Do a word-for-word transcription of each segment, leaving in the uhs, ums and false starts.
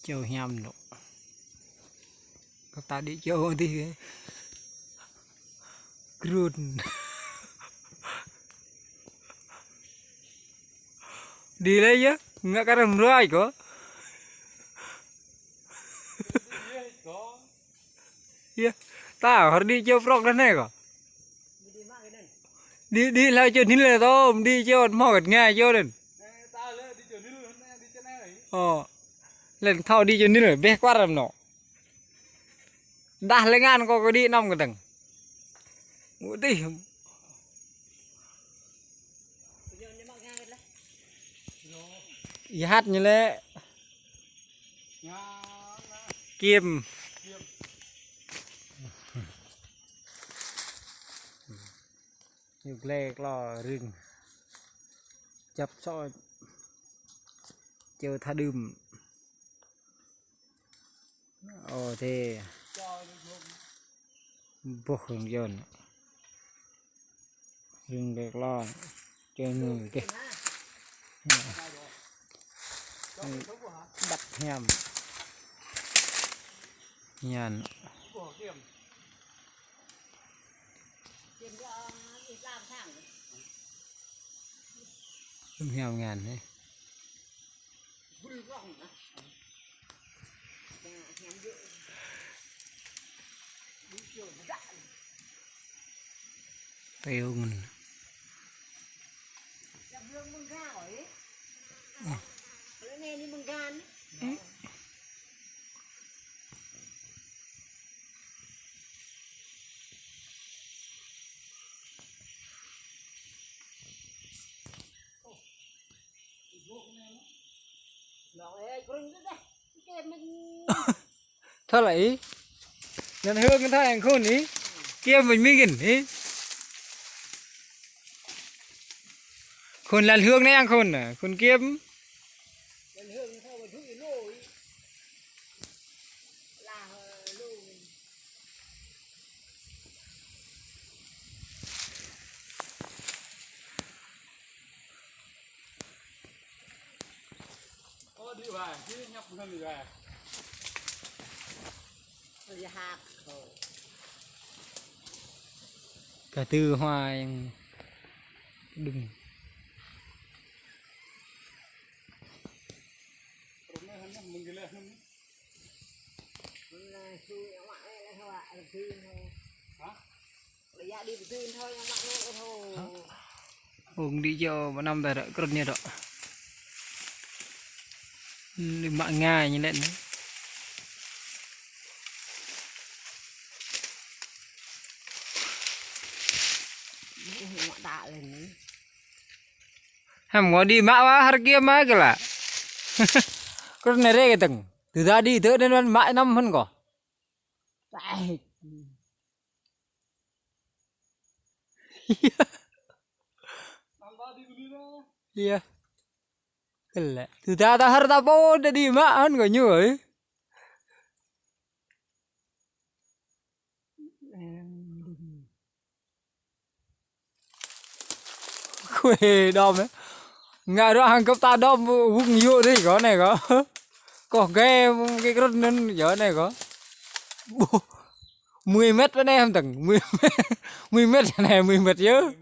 Čô hiam nŏ. Kơ ta đĭ čô dih. Grun. Đĭ lĕ yơh, ngă kar mrai kơ. Yơh, ta hơr đĭ čô prŏk đah anai kơ. Đĭ, đĭ hlâo čô nil lĕ tơm, đĭ čô mơ̆ găt ngai čô đen. Ơ. Lĕ thâo đĭ čô nil, bĕ kuar răm nŏ. Đah lĕ ngăn kơ kơ đĭ năm kơtang. Ngŭ tih. Yơh hăt ñu lĕ. Kiêm. Ñu glĕ klo rưng. Čăp sŏ. Čơ tha đưm. Ơ, thế. Boh rưng yon. Rưng glĕ klo. Čơ ñu kê. Đăp hiam. Hian. Hiam ngăn hĕ. Têu ngăn. Thơ lĕ ih. Lăn hương thơ yang khôn ih. Kiêm mình mi gin ih. Khôn lăn hương anai yang khôn nè, khôn kiêm. Kah tơ hoa yang đung. Ung đĭ čô mơnam ta ră krŭn ñu ră. Lĕ mă ngai ñu lĕ anai. Hăm ngŏ đĭ mă wa hơr kiêm mă kơ lă. Krŭn anai rê kơtang. Tơdah đĭ tơ anŭn mă năm hăn kơ. Yơh. Kơ lĕ. Tơdah ta hơr ta pô đa đĭ mă hăn kơ ñu ơi. Khuê đom ơ. Ngă rŏ hăng kơp ta đom wŭng yŭ dih kơ anai kơ. Kơ gê kơ krŭn anŭn yơh anai kơ. Ƀuh. Mười mét anai hăm tơ̆ng. Mười mét. Mười mét anai, mười mét yơh.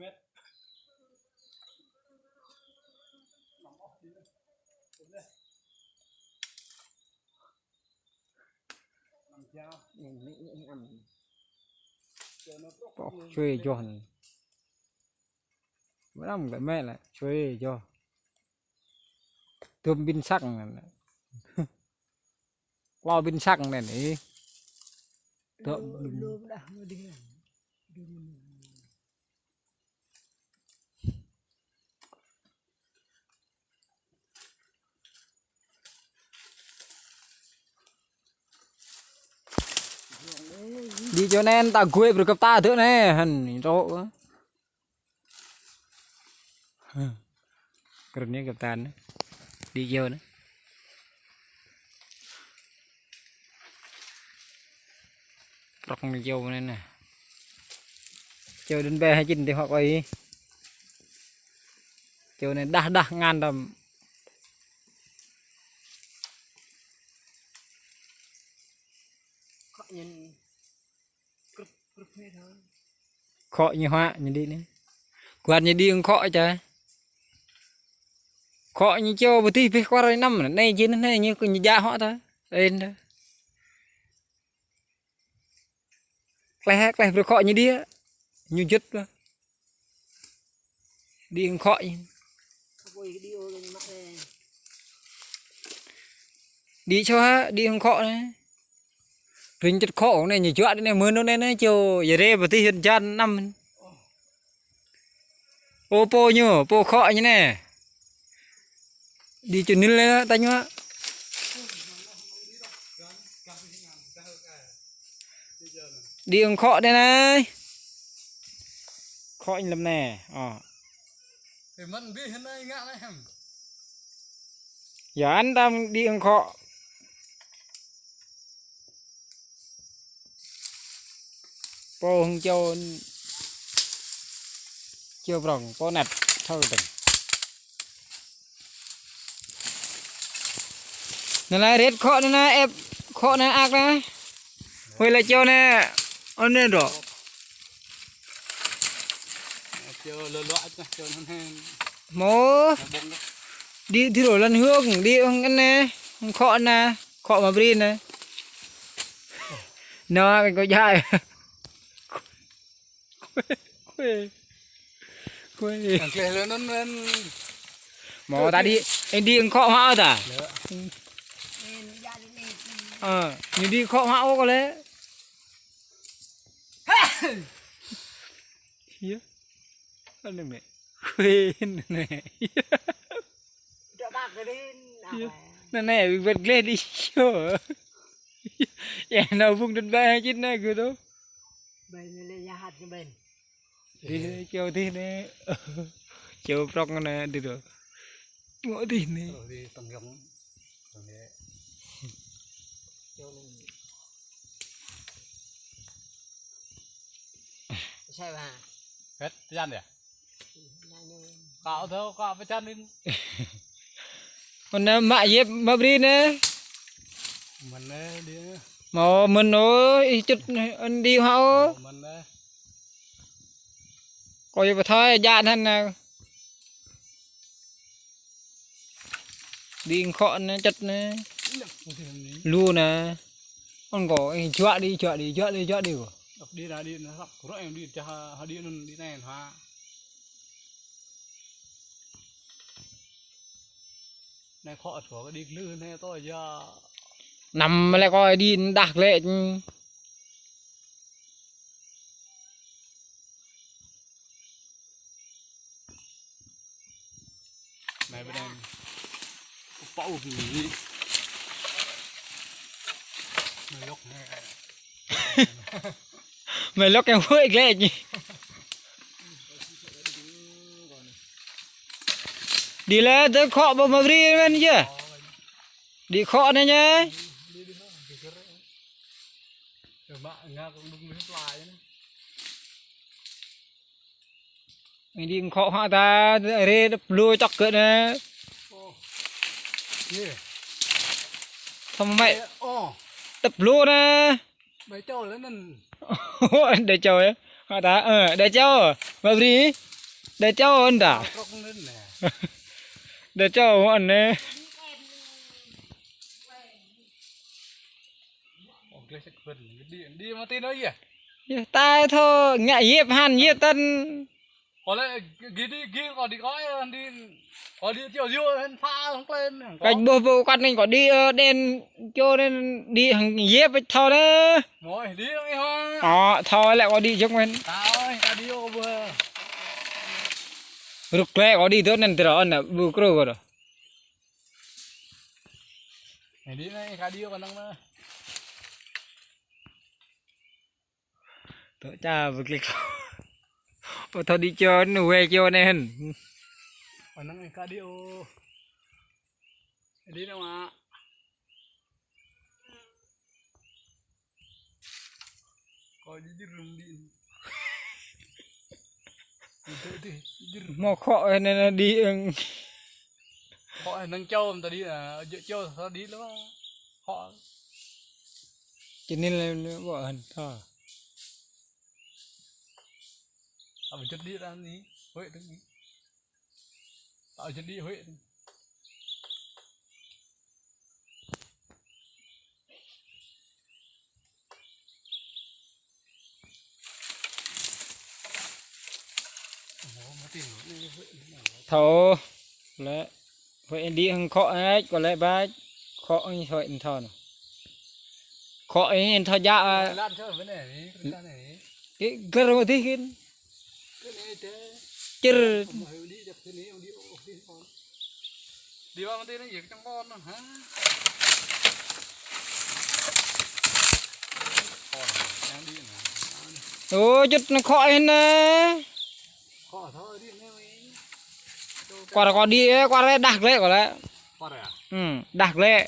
Pŏk čuê joh anai. Mơnam glĕ mĕ lĕ čuê joh. Tơm ƀing săk anai. Klo ƀing săk anai ih. Tơm ƀing. Đĭ čô anai ta gui brơi kơp ta tơ anai hăn trŏ. Krŭn ñu kơp ta anai. Đĭ čô anai. Prŏk ñu čô anai nè. Čô đun bê hai chín tih hŏk ơi. Čô anai đah đah ngăn đom. Ñen. Krup, krup ne thâo. Khŏ ñu hua, ñu đĭ ne. Kuat ñu đĭ ung khŏ čă. Khŏ ñu čô bơtih bih kuar năm, ne jin ne ñu kơ ñu ja hŏ ta. Ên ta. Kleh, kleh brơi khŏ ñu đĭ. Ñu jut ba. Đĭ ung khŏ ñu. Đĭ čô ha, đĭ ung khŏ ne. Rin čut khŏ ne, ñu juă ne, mơ̆n ne, ne, čô, ya re, bơtih hên jan năm. Ô, pô ñu, pô khŏ ñu ne. Đĭ čô nil ne, ta ñu. Đĭ ung khŏ ne, ne. Khŏ ñu lăm ne, ơ. Thì mình biết hôm nay ngã này em. Giờ anh ta đĭ ung khŏ. Pô hung čô, čô prong, pô năt, thâo tơ̆ng. Nă nă, rĕt khŏ nă nă, ĕp khŏ nă, ak nă. Huai lĕ čô nă, ôn nă dŏ. Čô lơ lua ăt nă, čô nă nă. Mô. Nă bông nă. Đĭ, đĭ rô lăn hương, đĭ hương anai, hương khŏ nă, khŏ mă bri nă. Nă, kơ jai. Kue. Kue. Ang kleh lơ năn năn. Mô ta đĭ, ơ, đĭ hương khŏ hă ta. Lơ. Ơ, ñu đĭ khŏ hă ô kơ lĕ. Hiă. Anŭn mĕ. Kue nă. Nă nă, ƀing bĕt gleh đĭ čô. Yă, nao bung đơ̆n ƀai hă čit nă gơ̆ tơ. Ƀai nă lĕ jahat kơ ƀai. Đĭ čô đĭ nă. Čô prong nă đĭ tơ. Ngŏ đĭ nă. Ơ, đĭ tơ̆ng yŏng. Tơ̆ng yŏng. Čô nă. Sai ba. Hết thời gian rồi à? Kâo thâo kâo pơčan in. Ôn nă mă yep mă bri nă. Mơ̆n nă đĭ. Mô mơ̆n ôh, ih čut ôn đĭ hă ôh. Mơ̆n nă. Kâo yep pơthâo ja anŭn nă. Đĭ khŏ nă, čăt nă. Lu nă. Ôn kâo, ơ, juă đĭ, juă đĭ, juă đĭ, juă đĭ kâo. Đĭ nă, đĭ nă, săp kơ rŏ em đĭ, čah ha đĭ anŭn đĭ nai ha. Nai khŏ thua kơ đĭ glư nai tơ ya. Năm lĕ kâo đĭ đah lĕ. Nai bơnai. Kupă u bini. Mă lŏk nai. Mă lŏk yang huĭ glĕ ñi. Đĭ lĕ tơ khŏ ƀu mă bri mơ̆n yơh. Đĭ khŏ nai ñai. Mă ngă kơ đung mă plai nai. Mă đĭ khŏ hă ta, rê tơplu čŏk kơ nă. Thăm mẹ. Tơplu nă. Đa châu lĕ năn. Đa châu yơh. Hă ta, ơ, đa châu. Mă bri. Đa châu ôn ta. Đa châu ôn nă. Ơ, gleh sek bơ̆n, đĭ, đĭ mă tih nơ yơh. Yơh, ta thâo ngă yep hăn, yep tăn. Kâo lĕ, gih đĭ, gih kâo đĭ kâo, đĭ, kâo đĭ chiu yua hăn pha hăng klên. Kâo ƀuh ƀu kăt nĕ kâo đĭ, ơ, đen, čô đen đĭ hăng yep thâo nă. Mơi, đĭ hăng ih hăng. Ơ, thâo lĕ kâo đĭ jơ̆ng mơ̆n. Thâo, kâo đĭ yua ƀuh. Ruk lĕ kâo đĭ tơ năn tơrơ nă, ƀu krô kâo đô. Nai đĭ nai, kâo đĭ kâo năng nă. Tơ ča ƀu klĕk. Ơ thâo đĭ čô nă, wai čô nă hăn. Kâo năng kâo đĭ ôh. Đĭ nă mă. Kâo jơjơr rơ̆m đĭ. Đĭ, đĭ, jơjơr. Mă khŏ nă, nă đĭ ơng. Khŏ năng châu ta đĭ nă, jơ̆ châu ta đĭ lơ mă. Khŏ. Čơnil lĕ, lĕ ƀô̆ hăn thâo. Tao bơjŭt đĭ ra anai, huĭ tơ̆ng. Tao bơjŭt đĭ huĭ tơ̆ng. Thâo lĕ, huĭ đĭ hăng khŏ ĕč, kơ lĕ ƀač, khŏ ĕč huĭ thâo anai. Khŏ ĕč thâo djă, a. Kơ gơr mơ̆ dih kĭn. Čơr. Ơ, čut anai khŏ ĕč anai. Kuar kơ đĭ, ơ, kuar đah glĕ kơ lĕ. Hm, đah glĕ.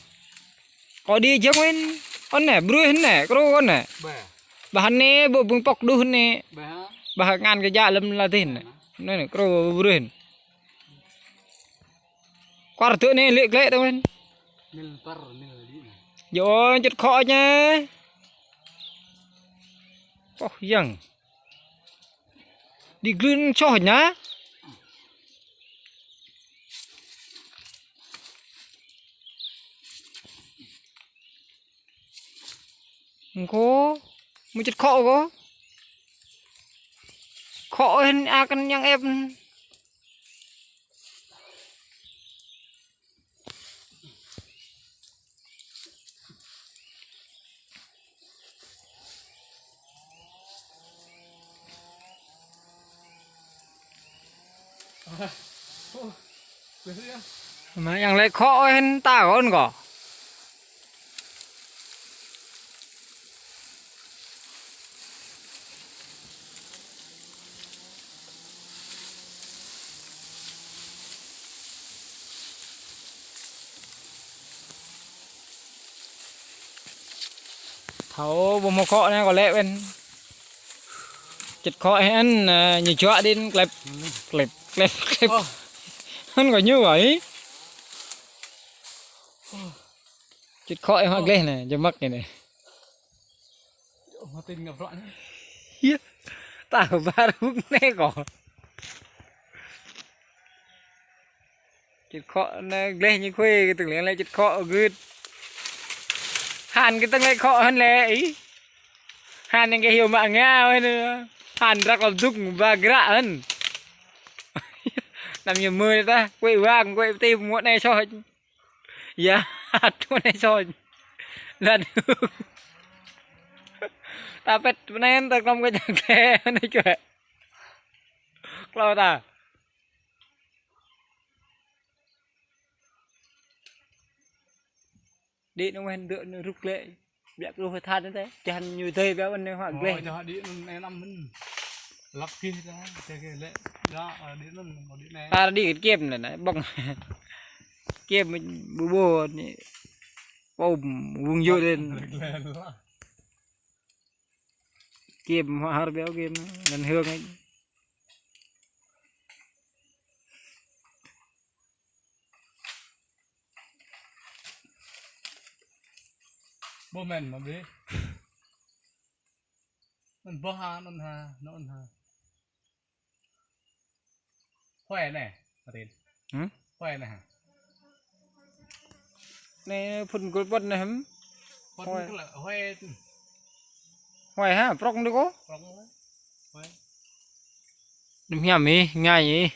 Kơ đĭ jơ̆ng win. Anai, bruih anai, kru anai. Bah anai, ƀu ƀing pŏk đuh anai. Bah ngăn kơ djă lơ̆m la dih anai. Anai, anai, kru bruih. Kuar tơ anai lĕ glĕ tơ win. Yơh, čut khŏ ĕč anai. Ôh, yang. Đĭ glưn soh anai. Ngô, mŭt čut khŏ kơ. Khŏ hăn akăn yang ĕp. Mă yang lĕ khŏ hăn ta kơ ôn kơ. Thâo ƀu hmâo khŏ anai kơ lĕ win. Čut khŏ hăn, ơ, ñu juă đĭ klĕp, klĕp, klĕp, klĕp. Hăn kơ ñu wai. Čut khŏ hăn gleh anai, jơmăk anai. Yơh. Ta ƀar hŭk anai kơ. Čut khŏ anai gleh ñu khuê, kơ tơ̆ng lĕ čut khŏ gưt. Hăn kơ tơ̆ng lĕ khŏ hăn lĕ, ih. Hăn yang kơ hyu mă ngă wai anai. Hăn răk lăp dŭk ba gră hăn. Năm ñu mơi ta, kuê wang, kuê ti mŭt anai soh. Yơh, tui anai soh. Lăt. Ta pĕt pơnen ta klŏm kơ čang kơ anai čuê. Klâo ta. Đĭ anŭn weh dŏ anŭn rŭk lĕ. Biă kơ rŭk than anŭn tĕ. Čang ñu dơi biă anŭn huă gleh. Ơ, čang đĭ anŭn anăm mơ̆n. Lăp kih ta, čang kih lĕ. Yơh, ơ, đĭ anŭn, ơ, đĭ anai. Ta đĭ kĕt kiêm anŭn, ƀơ̆ng. Kiêm ƀu ƀu anai. Pôm, wung yua đen. Kiêm huă hơr biă kiêm, anŭn hương anai. Ƀô̆ mơ̆n mă bĕ. Anŭn ƀô̆ ha, anŭn ha, anŭn ha. Huai anai, Martin. Hm? Huai anai ha. Anai phŭn gơl ƀơ̆n anai hăm. Ƀơ̆n huai. Kơ lĕ huai. Huai ha, prŏng đôč kơ. Prŏng huai. Huai. Đơ̆m hiam ih, ngai ih.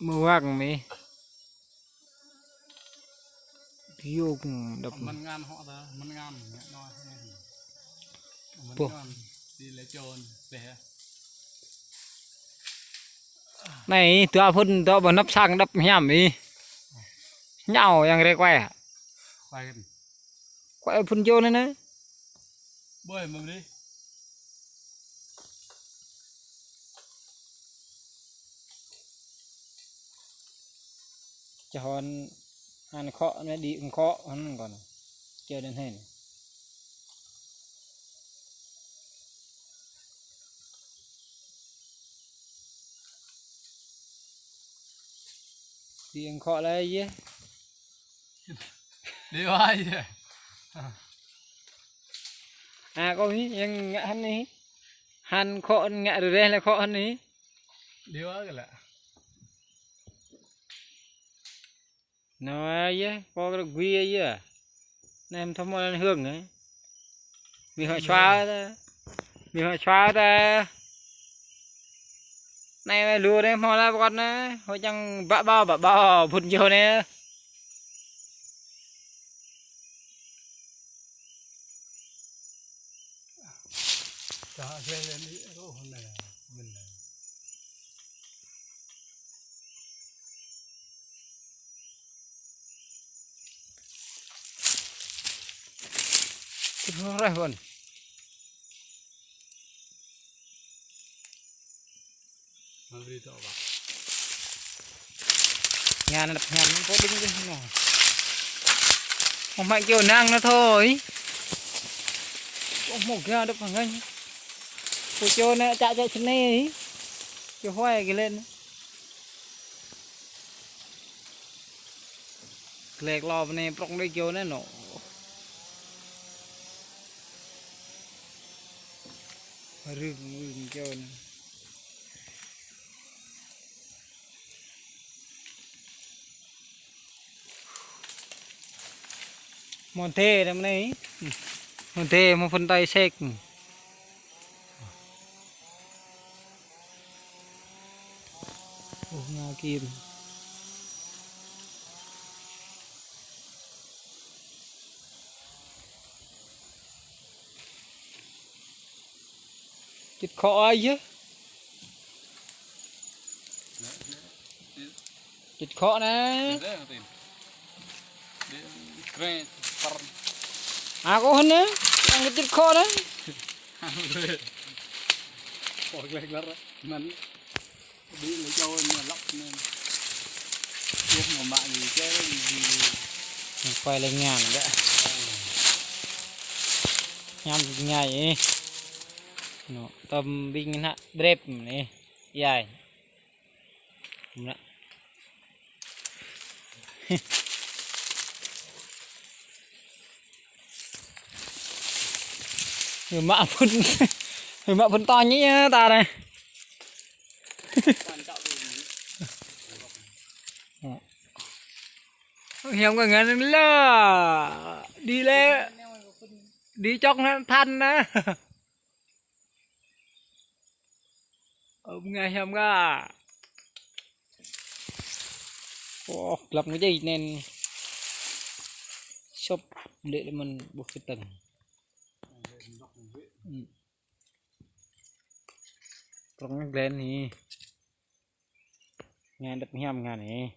Mơwang mih. Yuk đăp. Mơ̆n ngăn hŏ ta, mơ̆n ngăn, ngă nua. Mơ̆n ngăn, đi lĕ čôn, pĕ. Anai, dua phŭn, dua ƀơ̆ năp sang đăp hiam ih. Ñao yang rê kuai hă? Kuai kơ. Kuai phŭn čôn anai anai. Ƀơi mơ̆m đi. Čơhon hăn khŏ anai đĭ khŏ hăn kơ anai. Čơ anŭn hên. Đĭ khŏ lĕ yơh. Đi vay. À, kâo hĭ, yang ngă hăn hĭ. Hăn khŏ ngă rơreh lĕ khŏ hăn hĭ. Đi vay kơ lĕ. Nao yơh, kâo kơ gui yơh. Anai hăm thâo mơ̆ anăn hương yơh. Mĭ hŏ sua ta. Mĭ hŏ sua ta. Anai lu anai hmâo la pơkŏn anai. Hŏ čang bă ƀâo, bă ƀâo, phŭn čô anai. Rơh ƀơ̆n. Ngăn đập ngăn, pô đing đing nô. Hŏ mă kơyâo năng nao thôi. Ôh, hmâo gơ̆ đập ngăn. Pô kơyâo nao čă čă čơnê. Kơyâo huai kơ lĕn. Glĕk lŏ pơ anai prŏng đơi kơyâo anai nô. Rưng rưng kơyâo anai. Hmâo dê đăm anai. Hmâo dê, hmâo phŭn tơi sek. Ôh, ngă kim. Čĭt khŏ ai yơh. Čĭt khŏ anai. À, kâo hăn anai. Yang čĭt khŏ anai. Kâo glĕk lăr. Măn. Đi lấy châu mà lọc nên. Tiếp mà mạng gì chứ gì. Quay lên ngàn nữa. Nhắm ngay. Nô, tơm ƀing ană drep anai. Yai. Mă. Mă phŭn, mă phŭn to ñi ta anai. Hiam kơ ngăn lă. Đi lĕ. Đi chŏk anăn than anai. Ơ, bơngai hiam gah. Ôh, glăp ngă djai anŭn. Sop, lĕ mơ̆n ƀuh kơtơ̆ng. Hm. Prŏng anai glĕn anai. Ngă đăp hiam ngă anai.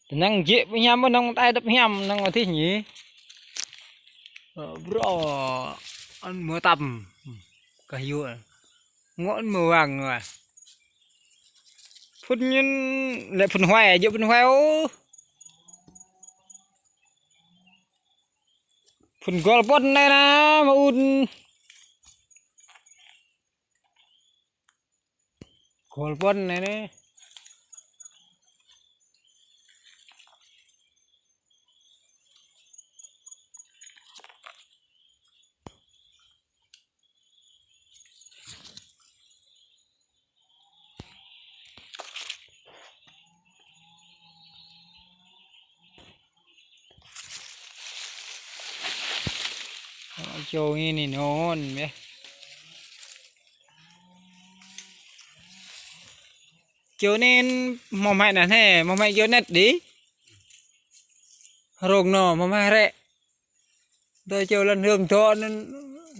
Tơnăng jĕ pơhiam, ƀơ̆ng nŏng tai đăp hiam, nŏng adih ñi. Ơ, brô, ăn mơtam. Kah yua. Ngŏ ăn mơwang wa. Phŭn ñin, lĕ phŭn huai, jĕ phŭn huai ôh. Phŭn gol pôn anai na, mơun. Gol pôn anai ne. Čô anai anŭn mơ̆n. Čô anai mơ̆ mă anai ne, mơ̆ mă čô anet đĭ. Rông nô, mơ̆ mă hrĕ. Dơi čô lăn hương dŏ anŭn,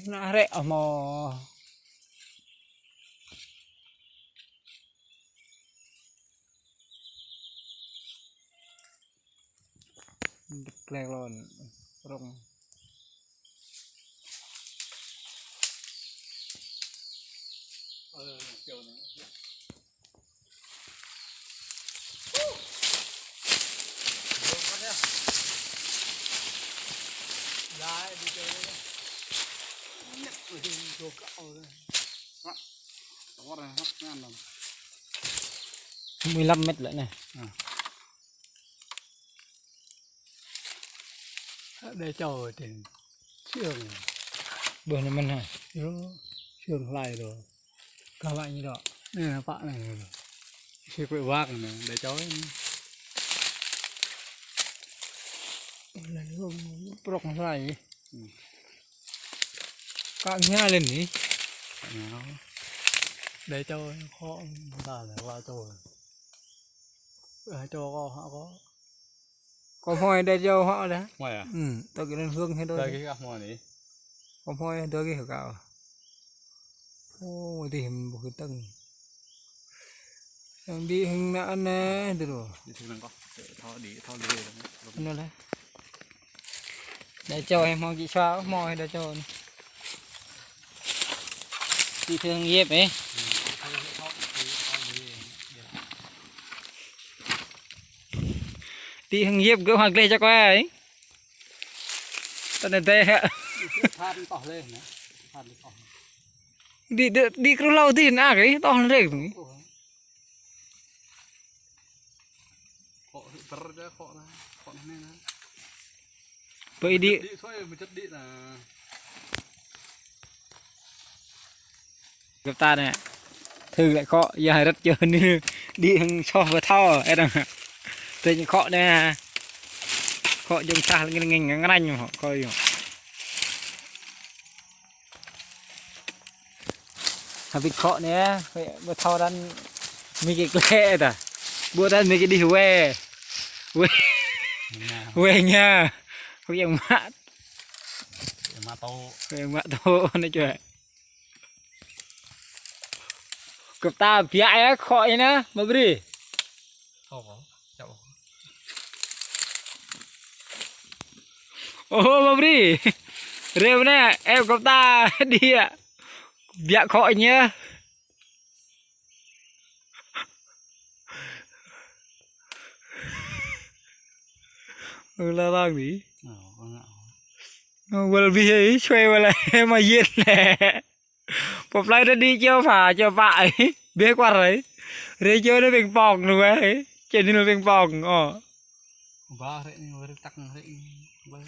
ană hrĕ ôh mơ̆. Glĕk lŏn rŏng. Mười lăm mét lĕ anai. Đe châu trên sương. Bơ anai mơ̆n hă? Yơh, sương hlai rồi. Kah lăi ñu dŏ. Anai, pă anai. Sĭ pơwak anai, đe châu anai. Anai, prŏk hlai. Kă ña lên anai. Đe châu khŏ, ta lĕ wa châu. Ơ, châu kâo hă kâo. Kâo hmâo đe châu hă đa. Hmâo hă? Ư, tơ kơ anŭn hương hă đôi. Tơ kơ kâo hmâo anai. Kâo hmâo đôi kơ kâo. Ô, adih hmâo ƀu kơ tơ̆ng. Yang đĭ hăng anai anai, dơ̆. Đĭ hăng anai kâo. Thâo đĭ, thâo đĭ. Anai lah. Đe châu hmâo kĭ sua, hmâo đe châu anai. Đĭ hăng yep ơ. Đĭ hăng yep gơ̆ hmâo gleh čŏk ơ. Tơ anai dêh hă. Phan toh leh anai. Phan toh. Đĭ, đĭ, đĭ kru hlâo adih anai kơ, toh leh. Khŏ hơ̆ tơr đa, khŏ anai, khŏ anai anai. Bơ ih đĭ. Đĭ thôi, mơčăt đĭ anai. Gơ̆p ta anai. Thư lĕ khŏ, yua hơrĕt čơ anai. Đĭ hăng soh pơthâo, ơ đăng. Tơña khŏ anai. Khŏ jơ̆ng sah lơngeh lơngeh ngang ranh hŏ, khŏ yơh. Hơbĭt khŏ anai, ƀu thâo răn mơ̆ kơ klĕ ta. Ƀu răn mơ̆ kơ đih wai. Wai. Wai ña. Khŏ yang mă. Yang mă tŏ. Yang mă tŏ anai čuai. Gơ̆p ta biă ơ khŏ anai, mă bri. Ơ, mă bri. Rê anai, ơ gơ̆p ta đĭ. Biă khŏ anai. Ơ, la răng đi. Ơ, wơl bih ơ, čuai wơl ơ, mă yet lĕ. Pơplai ta đĭ čô pha, čô pă ơ. Bê kuar ơ. Rê čô anai ping pong lu ơ. Čô anai ping pong, ơ. Ba rê anai, ba rê tăk rê anai. Ba.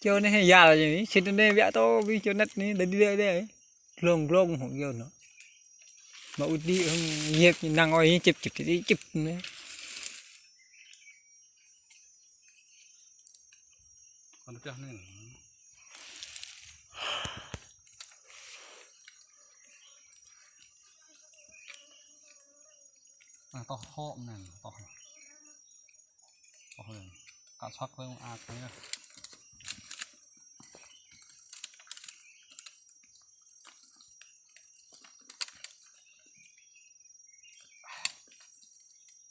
Čô anai yal anai, sĭt anai biă tŏ, ƀing čô anet anai, đa đĭ đa đa. Glông glông hŏng čô anŭn. Mă ƀu đĭ hăng yep anai năng ơi, čip čip čip čip anai. Kon pioh anai. Anai toh hŏ anai, toh. Toh anai. Kă săk lĕ ak anai.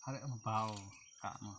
Hơrĕ mă bao kă mă.